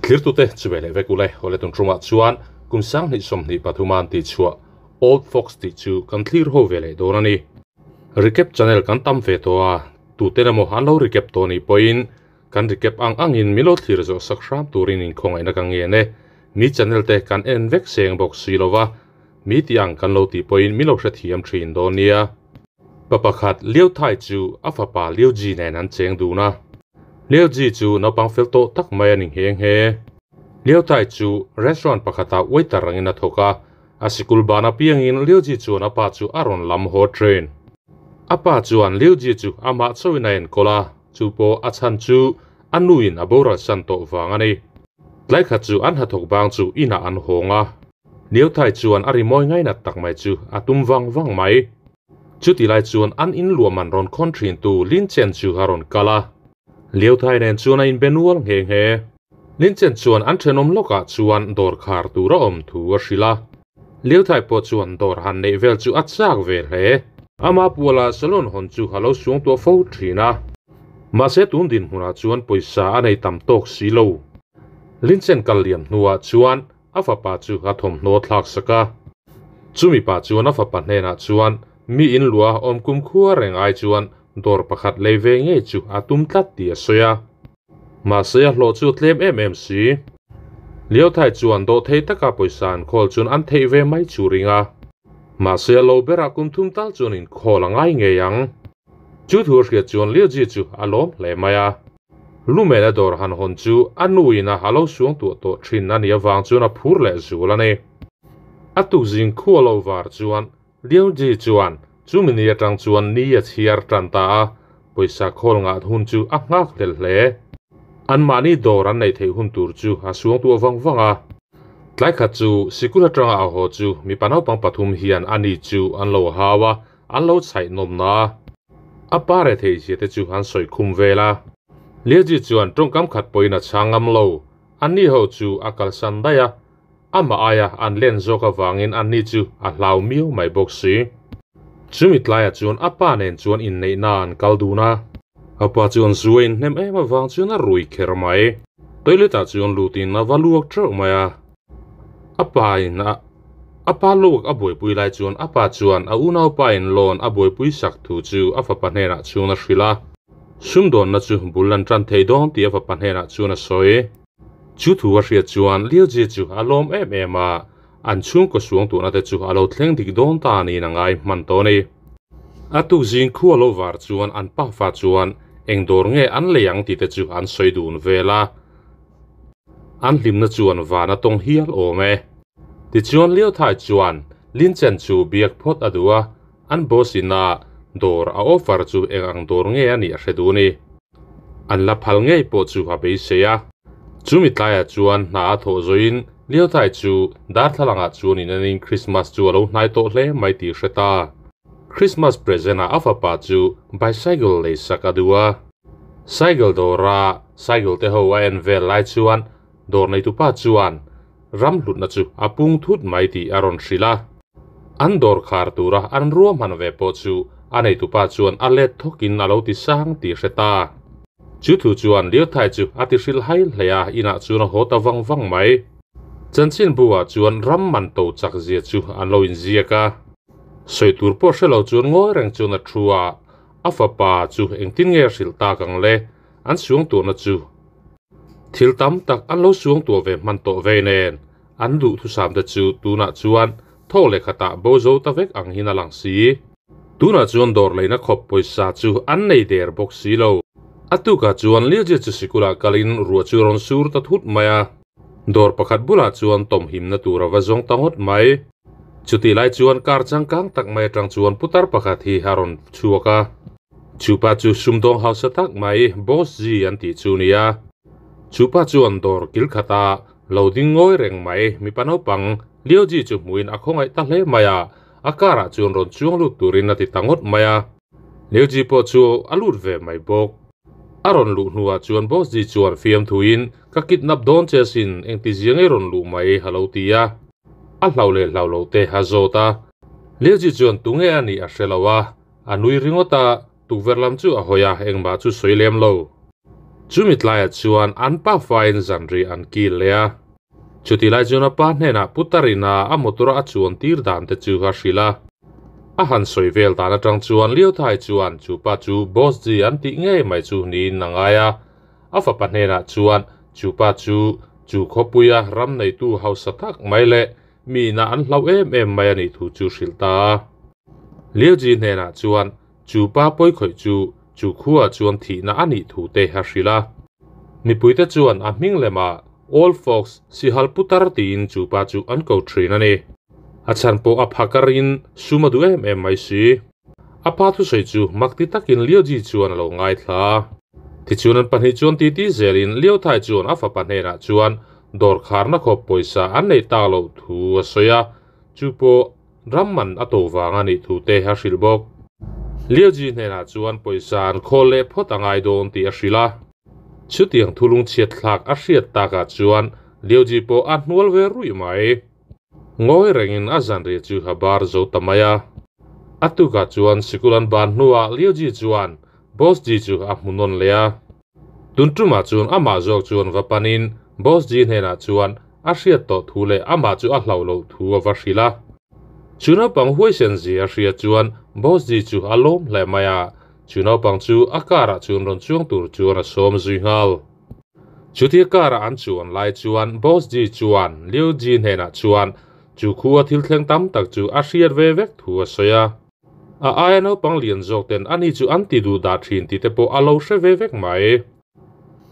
Thlirtute chu ve leh vek ule, awle tun ṭumah chuan kum sanghnih sawmhnih pathuma an tihchhuah Old Fox tih chu kan thlir ho ve leh dawn a ni. Recap channel kan tam ve tawh a, tuten emaw an lo recap tawh nih pawhin kan recap ang angin min lo thlir zawh sak hram turin inkhawngaihna ka ngen e. Mi channel te kan en vek seng bawk si lo va, mi tih ang kan lo tih pawhin min lo hrethiam thin dawn nia. Pa pakhat Liu Thai chu a fapa Liu Ji nen an cheng dun a. Liu Ji chu naupang fel tawh tak mai a ni nghe nghe. Liu Thai chu restaurant pakhatah waiter angin a thawk a, a sikul ban apiangin Liu Ji chuan a pa chu a rawn lam haw thin. A pa chuan Liu Ji chu amah chauhin a enkawl a, chu pawh a chhan chu a nuin a boral san tawh vang a ni. Tlai khat chu an hnathawk bang chu inah an hawng a. Liu Thai chuan a rimawi ngainat tak mai chu a tum vang vang mai. Chuti lai chuan an in luahman rawn khawn thintu Lin Chen chu a rawn kal a. Liu Thai nen chuan a inbe nual nghe nghe. Lin Chen chuan an thenawm lawkah chuan dawr khar tur a awm thu a hrilh a. Liu Thai pawh chuan dawr han neih vel chu a chak ve hle. Ama puala salon hawn chu a lo suang tuah fo thin a. Mahse tun dinhmunah chuan pawisa a nei tam tawk si lo. Lin Chen kal liam hnuah chuan A fapa chu a thawmhnaw thlak sak a. Chumi pa chuan a fapa hnenah chuan mi in luah awm kum khua reng ai chuan dawr pakhat lei ve ngei chu a tum tlat tih a sawi a. Mahse a hlawh chu a tlem em em si. Liauthai chuan dawhthei taka pawisa an khawl chuan an theih ve mai chu ring a. Mahse a lo berah kum thum tal chuan inkhawl a ngai ngei ang. Chu thu a hriat chuan Liaji chu a lawm hle mai a. Lumena dawr han hawn chu a nuin a lo suang tuah tawh thin a nih avang chuan a phur leh zul a ni. A tukzing khu a lo var chuan Liaji chuan chumi ni atang chuan ni a chhiar tan ta a, pawisa khawl ngah hun chu a nghak hlel hle. Anmahni dawr an neih theih hun tur chu a suang tuah vang vang a. Tlai khat chu sikul atanga a haw chu mipa naupang pathum hian a ni chu an lo hau a, An lo chhaih nawmna a, a pa reh theih zia te chu an sawi khum vel a. Liaji chuan tawngkam khat pawhin a chhang ngam lo. Anni ho chu a kalsan daih a, amah aia an len zawk avangin anni chu a hlau miau mai bawk si. Chumi tlaiah chuan a pa nen chuan inneihna an kal dun a. A pa chuan zu a inhnem em avang chuan a rui kher mai. Toilet-ah chuan lutin a va luak teuh mai a. A pa in a A pa luak a buaipui lai chuan a pa chuan a unaupa in loan a buaipui sak thu chu a fapa hnenah chuan a hrilh a. Sumdawnna chu bul an tan thei dawn tih a fapa hnenah chuan a sawi. Chu thu a hriat chuan Liuji chu a lawm em em a, an chhungkaw suang tuhna te chu a lo thleng dik dawn ta niin a ngai hman tawh a ni. A tukzing khu a lo var chuan an pafa chuan eng dawr nge an lei ang tih te chu an sawi dun vel a. An hlimna chuan van a tawng hial awm e. Tichuan Liauthai chuan Linchen chu biak phawt a duh a, an boss ina dawr a offer chu eng ang dawr nge a nih a hre duh ni. An la phal ngei pawh chu a beisei a. Chumi tlaiah chuan hna a thawh zawhin Liauthai chu darthlalangah chuan in enin Christmas chu a lo hnai tawh hle mai tih hre ta. Christmas present ah a fapa chu bicycle lei sak a duh a. Cycle dawra cycle te ho a en vel lai chuan dawr neitupa chuan ram hlutna chu a pung thut mai tih a rawn hrilh a. An dawr khar tura an ruahman ve pawh chu a neitupa chuan a let thawkin a lo ti sang tih hre ta. Chu thu chuan lirthai chu a ti hrilh hai hle a, inah chuan a haw ta vang vang mai. Chanchinbu ah chuan ram man to chak zia chu an lo inziak a. Sawi tur pawh hre lo chuan ngawi reng chuan a thu a. A fapa chu engtin nge a hrilh tak ang le? An suang tuahna chu thil tam tak an lo suang tuah ve hman tawh vei nen an duhthusam te chu tunah chuan thaw leh khatah bo zo ta vek ang hian a lang si. Tunah chuan dawr leina khawp pawisa chu an nei der bawk si lo. A tukah chuan Liljia chu sikulah kalin ruah chu rawn sur ta thut mai a. Dawr pakhat bulah chuan tawmhimna tur a va zawng ta ngawt mai. Chutih lai chuan car changkang tak mai atang chuan putar pakhat hi a rawn chhuak a. Chupa chu sumdawng hausa tak mai Boss G an tih chu a ni a. Chupa chuan dawr kil khata lo ding ngawi reng mai mipa naupang Leo G chu hmuhin a khawngaih ta hle mai a, a car ah chuan rawn chuang lut turin a ti ta ngawt mai a. Leo G pawh chu a lut ve mai bawk. A rawn luh hnuah chuan Boss G chuan fiamthuin ka kidnap dawn che asin engtizia ngei rawn luh mai a lo ti a. A hlau leh hlau lo te a zawt a. Liaji chuan tunge a nih a hre lo a, a nui ringawt a, tukverh lam chu a hawi a, engmah chu sawi lem lo. Chumi tlaiah chuan an pafain zanri an kil leh a. Chutih lai chuan a pa hnenah Putarina a motor a chuan tir dan te chu a hrilh a. A han sawi vel dan atang chuan Liuthai chuan chu pa chu Boss Ji an tih ngei mai chu niin a ngai a. A fapa hnenah chuan chu pa chu chu khawpuia ram neitu hausa tak mai leh mi ina an hlau em em mai a nih thu chu hrilh ta a. Liuji hnenah chuan chu pa pawikhawih chu chu khuaah chuan thihna a nih thu te a hrilh a. Mipuite chuan a hming lemah Old Fox Sihal Putar tiin chu pa chu an ko thin a ni. A chhan pawh a phakarin sum a duh em em mai si. A pa thusawi chu mak ti takin Liuji chuan a lo ngaithla a. Tichuan an pahnih chuan titi zelin Liuthai chuan a fapa hnenah chuan dawr kharna khawp pawisa an neih tak loh thu a sawi a, chu pawh ram man a to vang a nih thu te a hrilh bawk. Liuji hnenah chuan pawisa an khawl leh phawt a ngai dawn tih a hrilh a. Chutiang thulung chhiat thlak a hriat takah chuan Liuji pawh a hnual ve ruih mai. Ngawi rengin a zanriah chu a bar zo ta mai a. A tukah chuan sikul an ban hnuah Liuji chuan Boss Ji chu a hmu nawn leh a. Tun tumah chuan amah zawk chuan va panin Boss Ji hnenah chuan a hriat tawh thu leh amah chu a hlauh loh thu a va hrilh a. Chu naupang huaisen zia a hriat chuan Boss Ji chu a lawm hle mai a, chu naupang chu a car ah chuan rawn chuang tur chuan a sawm zui nghal. Chutia car a an chuan lai chuan Boss Ji chuan Liu Ji hnenah chuan chu khua thil thleng tam tak chu a hriat ve vek thu a sawi a. A aia naupang lian zawk ten ani chu an ti duh dah thin tih te pawh a lo hre ve vek mai.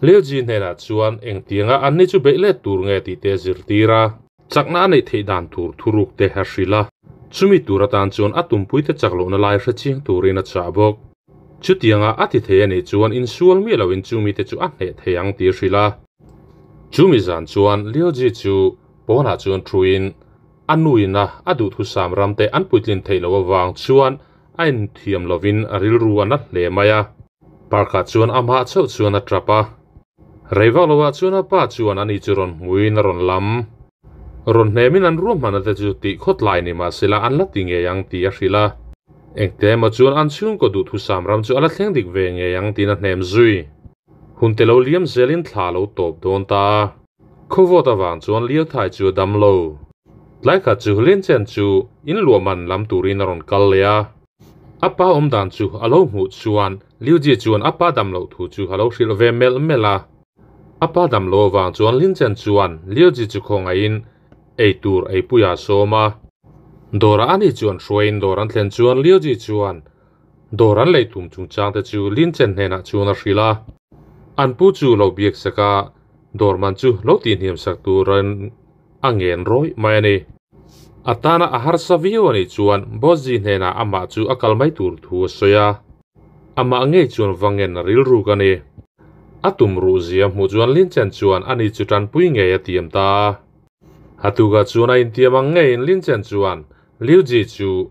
Liu Ji hnenah chuan engtianga anni chu beih let tur nge tih te a zirtir a. Chakna a neih theih dan tur thuruk te a hrilh a. Chumi tur atan chuan a tumpuite chak lohna lai hre chiang turin a chah bawk. Chutianga a ti thei a nih chuan insual miah loin chu mite chu a hneh thei ang tih a hrilh a. Chumi zan chuan Liuji chu pawnah chuan thuin a nuina a duhthusam ramte an puitlin theih loh avang chuan a inthiam lovin a rilru a na hle mai a. Park-ah chuan amah chauh chuan a tap a. Rei vak lovah chuan a pa chuan ani chu rawn hmuin a rawn lam. Rawn hnemin an ruahmanna te chu tih khawtlai ni mah sela an la ti ngei ang tih a hrilh a. Engte emaw chuan an chhungkaw duhthusam ram chu a la thleng dik ve ngei ang tiin a hnem zui. Hun te lo liam zelin thla a lo tawp dawn ta a. Khawvawt avang chuan Liuthai chu a dam lo. Tlai khat chu Linchen chu in luahman lam turin a rawn kal leh a. A pa awm dan chu a lo hmuh chuan Liuji chuan a pa dam loh thu chu a lo hrilh ve melh melh a. A pa dam lo avang chuan Linchen chuan Liuji chu khawngaihin ei tur eipuia a sawm a. Dawrah ani chuan hruaiin dawr an thlen chuan Liuji chuan dawr an lei tum chungchang te chu Linchen hnenah chuan a hrilh a. An pu chu lo biak sak a, dawr man chu lo tihhniam sak turin a ngen rawih mai a ni. A tana a harsa viau a nih chuan Boss-ji hnenah amah chu a kal mai tur thu a sawi a. Amah ngei chuan va ngen a rilruk a ni. A tum ruh zia hmuh chuan Linchen chuan ani chu tanpui ngei a tiam ta a. A tukah chuan a intiam ang ngeiin Linchen chuan Liu Ji chu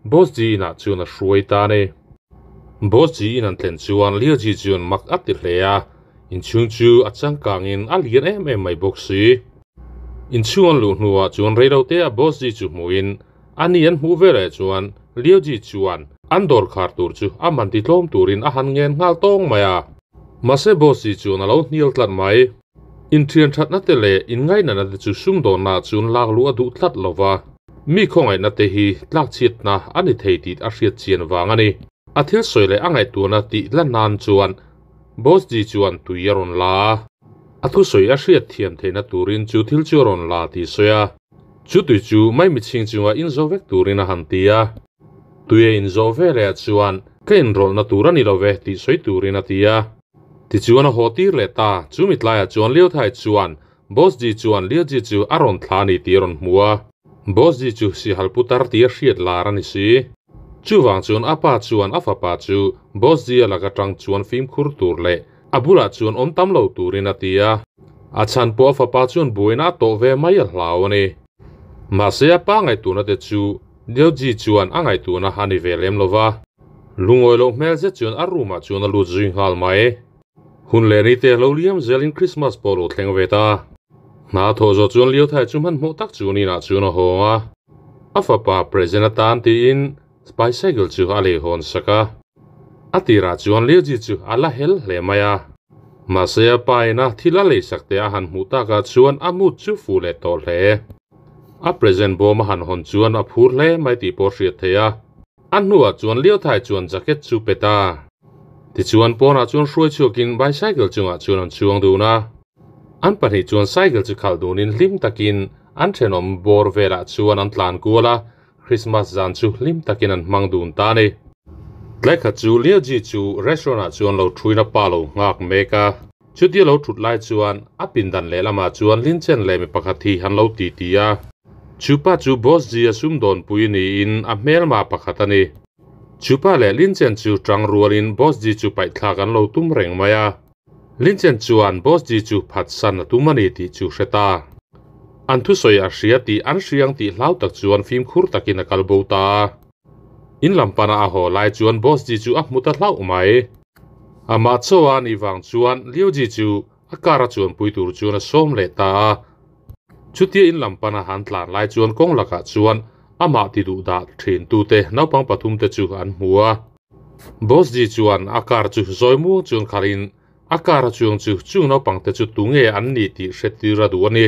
Boss Ji inah chuan a hruai ta a ni. Boss Ji in an thlen chuan Liu Ji chuan mak a ti hle a, inchhung chu a changkangin a lian em em mai bawk si. Inchhung an luh hnuah chuan reilote a Boss Ji chu hmuhin Ani an hmuh veleh chuan Liuji chuan an dawr khar tur chu a man ti tlawm turin a han ngen nghal tawng mai a. Mahse Boss-i chuan a lo hnial tlat mai. Inthian thatna te leh inngainatna te chu sumdawnna chuan lak luh a duh tlat lo va. Mi khawngaihna te hi tlakchhiatna a ni thei tih a hriat chian vang a ni. A thil sawi leh a ngaihtuahna tih la nan chuan Boss-ji chuan tui a rawn la a. A thusawi a hriat thiam theihna turin chu thil chu a rawn la tih sawi a. Chu tui chu maimi chhing chunga inzo vek turin a han ti a. Tui a inzo ve leh chuan ka inrawlhna tur a ni lo ve tih sawi turin a ti a. Tichuan a haw tir leh ta, chu mitlaiah chuan Liuthai chuan Boss Ji chuan Liu Ji chu a rawn thla a ni tih a rawn hmu a. Boss Ji chu sihal putar tih a hriat lar a ni si. Chuvang chuan a pa chuan a fapa chu Boss Ji a lak atang chuan fimkhur tur leh a bulah chuan awm tam lo turin a ti a. A chhan pawh a fapa chuan buaina a tawh ve mai a hlau a ni. Mahse a pa ngaihtuahna te chu Deoji chuan a ngaihtuahna a ni ve lem lo va. Lungawi loh hmel zet chuan a room ah chuan a lut zui nghal mai. Hun leh ni te lo liam zelin Christmas pawh lo thleng ve ta. Hna a thawh zawh chuan Liuthai chu hmanhmawh tak chu ninah chuan a hawng a. A fapa present atan tiin bicycle chu a lei hawn sak a. A tirah chuan Liuji chu a la hel hle mai a. Mahse a pa ina thil a leisak te a han hmuh takah chuan a mood chu fuh leh tawh hle. A present bawm a han hawn chuan a phur hle mai tih pawh a hriat theih a. A hnuah chuan Liu Thai chuan jacket chu pe ta. Tichuan pawnah chuan hruai chhuakin bicycle chungah chuan an chuang dun a. An pahnih chuan cycle chu khalh dunin hlim takin an thenawm bawr velah chuan an tlan kual a, Christmas zan chu hlim takin an hmang dun ta a ni. Tlai khat chu Liu Ji chu restaurant ah chuan lo thuin a pa lo nghak mek a. Chutia lo thut lai chuan a pindan lehlamah chuan Linchen leh mi pakhat hi an lo ti ti a. Chu pa chu Boss Ji a sumdawnpui niin a hmelma pakhat a ni. Chu pa leh Linchen chu tang rualin Boss Ji chu paihthlak an lo tum reng mai a. Linchen chuan Boss Ji chu phatsan a tum a ni tih chu hre ta. An thusawi a hria tih an hriang tih hlau tak chuan fimkhur takin a kal bo ta a. In lam pana a haw lai chuan Boss Ji chu a hmu ta hlauh mai. Amah chaw a nih vang chuan Liu Ji chu a car a chuanpui tur chuan a sawm leh ta a. Chutia in lam pana han tlan lai chuan kawng lakah chuan amah ti duh dah thin tute naupang pathum te chu an hmu a. Boss Ji chuan a car chu zawi muang chuan khalhin a car a chuang chu chung naupang te chu tunge an ni tih hretir a duh a ni.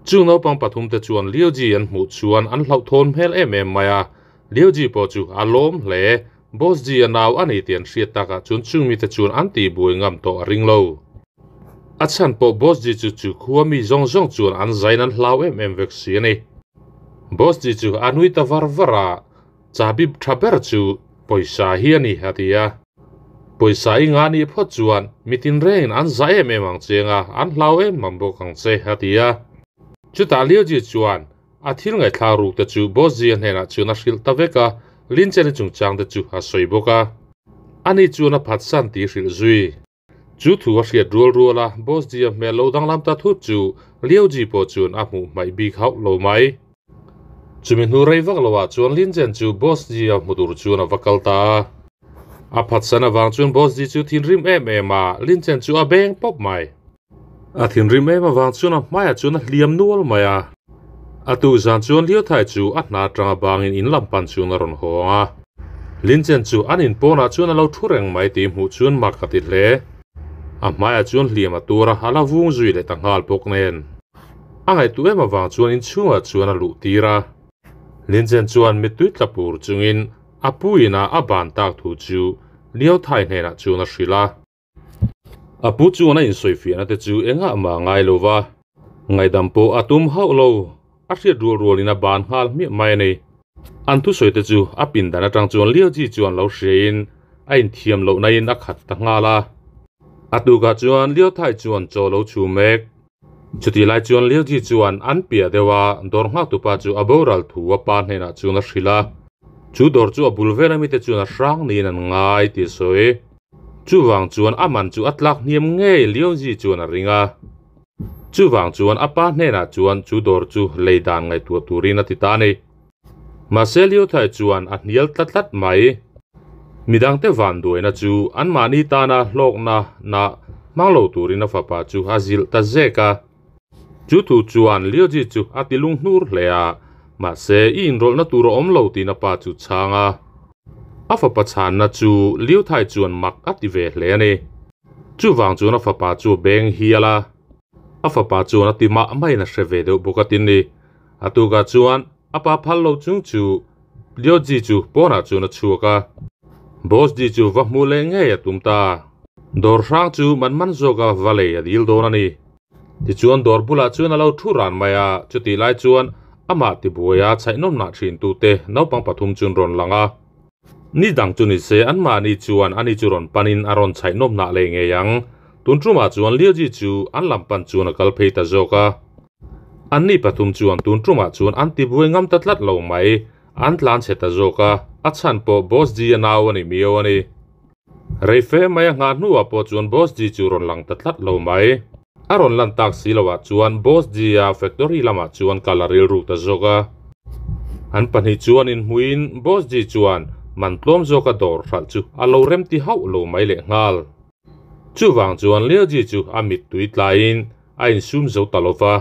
Chung naupang pathum te chuan Liu Ji an hmuh chuan an hlauhthawn hmel em em mai a. Liu Ji pawh chu a lawm hle. Boss Ji a nau a ni tih an hriat takah chuan chung mite chuan an tihbuai ngam tawh a ring lo. A chhan pawh Boss Ji chu chu khua mi zawng zawng chuan an zain an hlau em em vek si a ni. Boss Ji chu a nui ta var var a, Chahbi tha ber chu pawisa hi a ni, a ti a. Pawisa i ngah nih phawt chuan mi tinrengin an zah em em ang che anga an hlau em ang bawk ang che, a ti a. Chutah Liu Ji chuan a thil ngaihthlak ruk te chu Boss Ji-a hnenah chuan a hrilh ta vek a, Lin Chen-i chungchang te chu a sawi bawk a. Ani chuan a phatsan tih hrilh zui. Chu thu a hriat rual rual a, Boss Ji-a hmel lo danglam ta thut chu Liu Ji pawh chuan a hmuh hmaih bik hauh lo mai. Chumi hnu rei vak loah chuan Lin Chen chu Boss Ji-a hmu tur chuan a va kal ta a. A phatsan avang chuan Boss Ji chu thinrim em em a, Lin Chen chu a beng pawp mai. A thinrim em avang chuan a hmaiah chuan a hliam nual mai a. A tu zan chuan Liu Thai chu a hna atanga bangin in lam pan chuan a rawn hawng a. Lin Chen chu an in pawnah chuan a lo thu reng mai tih hmuh chuan mak a ti hle. A hmaiah chuan hliam a tur a, a la vung zui leh ta nghal bawk nen. A ngaihtuah em avang chuan inchhungah chuan a luh tir a. Lin Chen chuan mittui tla pur chungin a pu inah a ban tak thu chu Liu Thai hnenah chuan a hrilh a. A pu chuan a insawifiahna te chu engah mah ngai lo va, ngaihdam pawh a tum hauh lo, a hriat rual rualin a ban nghal hmiah mai a ni. An thusawi te chu a pindan atang chuan Liu Ji chuan lo hriain a inthiam lohna in a khat ta nghal a. A tukah chuan Liu Thai chuan chaw lo chhu mek. Chutih lai chuan Liu Ji chuan an piah deuh a, dawr nghaktupa chu a boral thu a pa hnenah chuan a hrilh a. Chu dawr chu a bul vel amite chuan a hrang niin an ngai tih a sawi. Chuvang chuan a man chu a tlak hniam ngei Liu Ji chuan a ring a. Chuvang chuan a pa hnenah chuan chu dawr chu lei dan ngaihtuah turin a ti ta a ni. Mahse Liu Thai chuan a hnial tlat tlat mai. Midangte vanduaina chu anmahni tana hlawkna na hmang lo turin a fapa chu a zilh ta zek a. Chu thu chuan Liu Ji chu a ti lunghnur hle a, mahse i inrawlhna tur a awm lo tiin a pa chu chhang a. A fapa chhanna chu Liu Thai chuan mak a ti ve hle a ni. Chuvang chuan a fapa chu a beng hial a, a fapa chuan a ti mah maiin a hre ve deuh bawk a tin ni. A tukah chuan a pa phal lo chung chu Liu Ji chu pawnah chuan a chhuak a, Boss Ji chu va hmuh leh ngei a tum ta. Dawr hrang chu man man zawka va lei a dil dawn a ni. Tichuan dawr bulah chuan a lo thu ran mai a, chutih lai chuan amah tibuaia chhaihnawmnah thintute naupang pathum chuan rawn lang a. Ni dang chu ni se anmahni chuan ani chu rawn panin a rawn chhaihnawmnah leh ngei ang. Tun tumah chuan Liuji chu an lam pan chuan a kal phei ta zawk a. Anni pathum chuan tun tumah chuan an tibuai ngam ta tlat lo mai, an tlan chhe ta zawk a, a chhan pawh Boss Ji a nau a ni miau a ni. Rei fe mai a nghah hnuah pawh chuan Boss Ji chu rawn lang ta tlat lo mai. A rawn lan tak si loah chuan Boss Ji a factory lamah chuan kal a rilru ta zawk a. An pahnih chuan inhmuhin Boss Ji chuan man tlawm zawka dawr hralh chu a lo remti hauh lo mai lehnghal. Chuvang chuan Liu Ji chu a mittui tlaiin a insum zo ta lo va.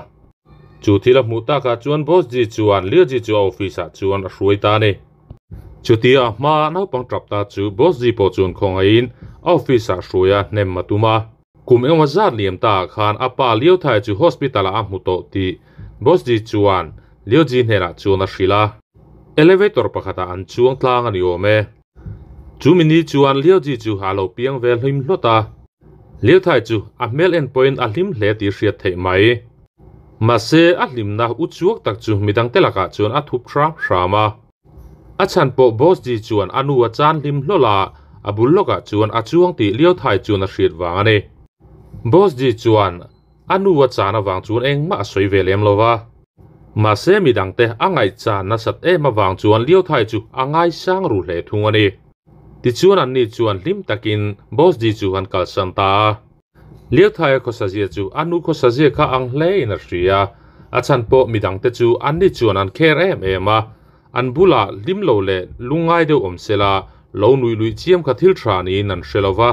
Chu thil a hmuh takah chuan Boss Ji chuan Liu Ji chu a office ah chuan a hruai ta a ni. Chutia a hma naupang tap ta chu Boss Ji pawh chuan khawngaihin a office ah hruai a hnem a tum a. Kum engemaw zat liam ta ah khan a pa Liu Thai chu hospital ah a hmu tawh tih Boss Ji chuan Liu Ji hnenah chuan a hrilh a. Elevator pakhatah an chuang tlang a ni awm e. Chu mini chuan Liu Ji chu a lo piang ve hlim hlawt a. Liu Thai chu a hmel en pawhin a hlim hle tih hriat theih mai. Mahse a hlimna u chuak tak chu midangte lakah chuan a thup hram hram a. A chhan pawh Boss Ji chuan a nu a chan hlim hlawl a, a bul lawkah chuan a chuang tih Liu Thai chuan a hriat vang a ni. Boss Ji chuan a nu a chan avang chuan engmah a sawi ve lem lo va. Mahse midangte a ngaihchan nasat em avang chuan Liu Thai chu a ngaisang ru hle thung a ni. Tichuan anni chuan hlim takin Boss Ji chu an kalsan ta a. Liu Thai-a khawsazia chu a nu khawsazia kha ang hlein a hria. A chhan pawh midangte chu anni chuan an care em em a. An bulah hlim lo leh lungngai deuh awm sela lo nuih luih chiam kha thil tha niin an hre lo va,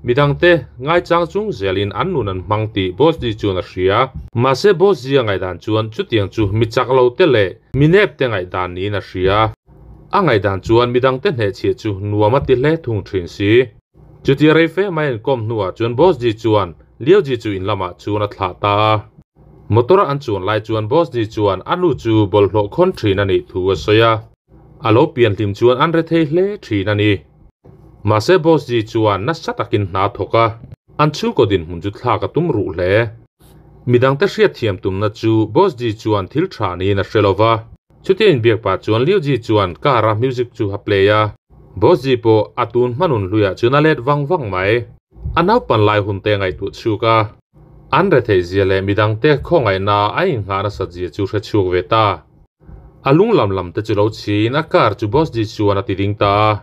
midangte ngaichang chung zelin an nun an hmang tih Boss Ji chuan a hria. Mahse Boss Ji-a ngaihdan chuan chutiang chu mi chak lo te leh mi nep te ngaihdan niin a hria. A ngaihdan chuan midangte hnehchhiah chu nuam a ti hle thung thin si. Chutia rei fe mai an kawm hnuah chuan Boss Ji chuan Liu Ji chu in lamah chuan a thlah ta a. Motor a an chuan lai chuan Boss Ji chuan a nu chu bawlhhlawh khawn thin a nih thu a sawi a. A lo pian hlim chuan an re thei hle thin a ni. Mahse Boss Ji chuan nasa takin hna a thawk a, an chhungkaw dinhmun chu thlak a tum ruh hle. Midangte hriatthiam tumna chu Boss Ji chuan thil tha niin a hre lo va. Chutia inbiak pah chuan Liu Ji chuan car a music chu a play a, Boss Ji pawh a tun hmanun hluiah chuan a let vang vang mai. A naupan lai hun te a ngaihtuah chhuk a, an retheih zia leh midangte khawngaihna a inghah nasat zia chu hre chhuak ve ta. A lung lam lam te chu lo chhiin a car chu Boss Ji chuan a ti ding ta a.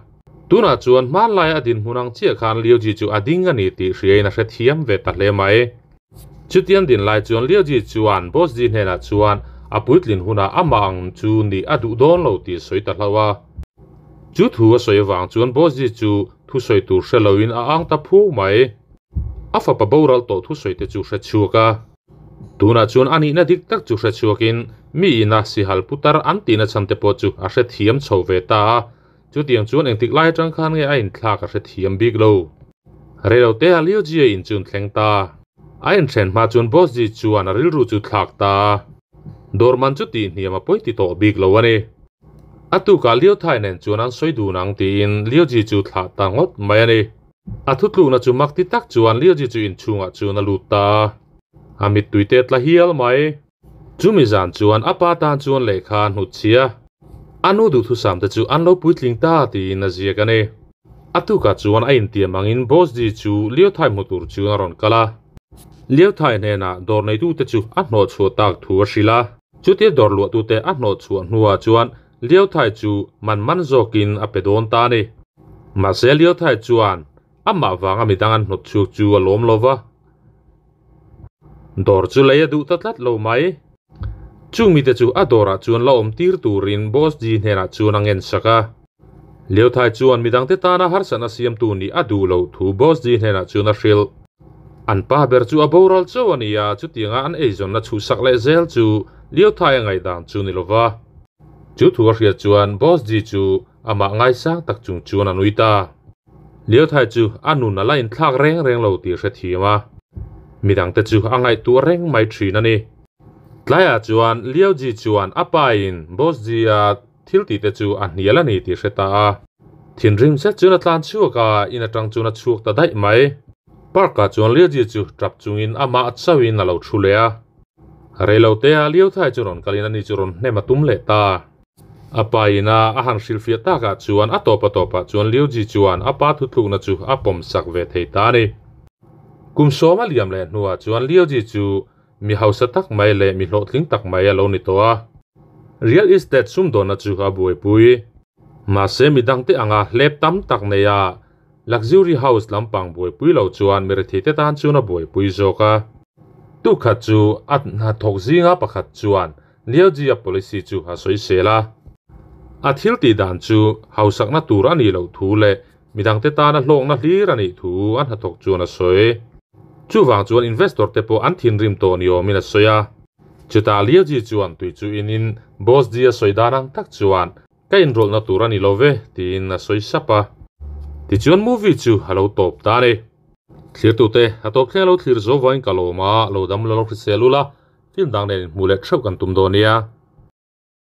Tunah chuan hmanlai a dinhmun ang chiah khan Liu Ji chu a ding a ni tih hriain a hrethiam ve ta hle mai. Chutiang din lai chuan Liu Ji chuan Boss Ji hnenah chuan a puitlin hunah amah ang chu nih a duh dawn lo tih a sawi ta hlauh a. Chu thu a sawi avang chuan Boss Ji chu thusawi tur hre loin a ang ta phuau mai. A fapa boral tawh thusawi te chu hre chhuak a. Tunah chuan a nihna dik tak chu hre chhuakin mi ina sihal putar an tihna chhan te pawh chu a hrethiam chho ve ta a. Chutiang chuan engtik lai atang khan nge a inthlak a hrethiam bik lo. Reilote a Liu Jia in chun thleng ta. A inthen hma chuan Boss Ji chuan a rilru chu thlak ta a. Dawr man chu tih hniam a pawi ti tawh bik lo a ni. A tukah Liu Thai nen chuan an sawi dun ang tiin Liu Ji chu thlah ta ngawt mai a ni. A thutlukna chu mak ti tak chuan Liu Ji chu inchhungah chuan a lut ta a. A mittui te tla hial mai. Chumi zan chuan a pa tan chuan lehkha a hnut chhia. A nu duhthusam te chu an lo puitling ta tiin a ziak a ni. A tukah chuan a intiam angin Boss Ji chu Liuthai hmu tur chuan a rawn kal a. Liuthai hnenah dawr neitute chu a hnawhchhuah tak thu a hrilh a. Chutia dawr luahtute a hnawhchhuah hnuah chuan Liuthai chu man man zawkin a pe dawn ta a ni. Mahse Liuthai chuan amah vanga midang an hnawtchhuak chu a lawm lo va. Dawr chu lei a duh ta tlat lo mai. Chung mite chu a dawrah chuan la awm tir turin Boss Ji hnenah chuan a ngen sak a. Liu Thai chuan midangte tana harsatna siamtu nih a duh loh thu Boss Ji hnenah chuan a hrilh. An pa ber chu a boral chauh a ni a, chutianga an eizawnna chhuhsak leh zel chu Liu Thai a ngaihdan chu ni lova. Chu thu a hriat chuan Boss Ji chu amah ngaisang tak chung chuan a nui ta. Liu Thai chu a nun a la inthlak reng reng lo tih hrethiam a, midangte chu a ngaihtuah reng mai thin a ni. Tlaiah chuan Liu Ji chuan a pa in Boss Ji-a thil tih te chu a hnial a ni tih hre ta a. Thinrim zet chuan a tlan chhuak a, in atang chuan a chhuak ta daih mai. Park-ah chuan Liu Ji chu tap chungin amah chauhin a lo thu leh a. Reilotea Liu Thai chu rawn kalin ani chu rawn hnem a tum leh ta. A pa ina a han hrilhfiah takah chuan a tawp a tawpah chuan Liu Ji chuan a pa thutlukna chu a pawm sak ve thei ta a ni. Kum sawm a liam leh hnuah chuan Liu Ji chu mi hausa tak mai leh mi hlawhtling tak mai a lo ni tawh a. Real estate sumdawnna chu a buaipui. Mahse midangte anga hlep tam tak nei a luxury house lampang buaipui lo chuan mi retheite tan chuan a buaipui zawk a. Tukhat chu a hnathawk zinga pakhat chuan Liu Jia policy chu a sawisel a. A thil tih dan chu hausakna tur a nih loh thu leh midangte tana hlawkna hlir a nih thu a hnathawk chuan a sawi. Chuvang chuan investor te pawh an thinrim tawh ni awmin a sawi a. Chutah Liu Ji chuan tui chu inin Boss Ji a sawi dan ang tak chuan ka inrawlhna tur a ni lo ve tiin a sawi sap a. Tichuan movie chu a lo tawp ta a ni. Thlirtute, a tawp thleng lo thlir zo vawiin ka lawm a, lo dam la lo hrisel ula, film dang nen inhmuh leh theuh kan tum dawn nia.